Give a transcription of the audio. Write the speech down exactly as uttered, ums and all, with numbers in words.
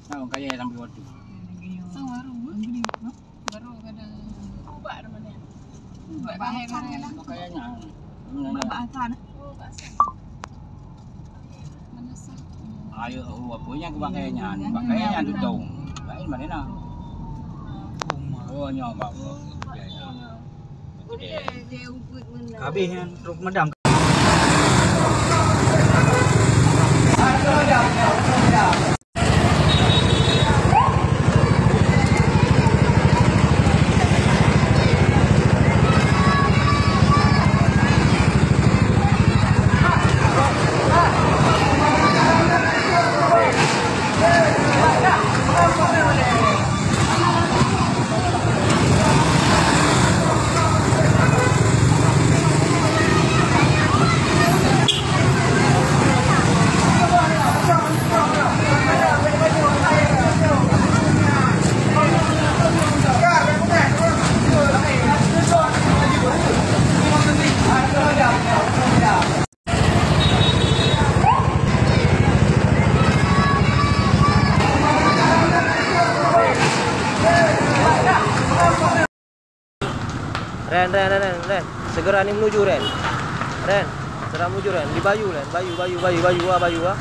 Nah, kaya sampai waktu. Sang baru, baru kadang ubak mana? Ubak bahaya kan? Kayaknya. Ubak bahasa. Ayo, oh, apa yang aku pakai nyan? Pakai nyan tu dong. Lain mana nak? Oh, nyawa. Habis nyan truk medam. Ren, Ren, Ren, Ren, Ren. Segera ni menuju, Ren. Ren, segera menuju, Ren. Di Bayu, Ren. Bayu, Bayu, Bayu, Bayu, ah, Bayu, ah.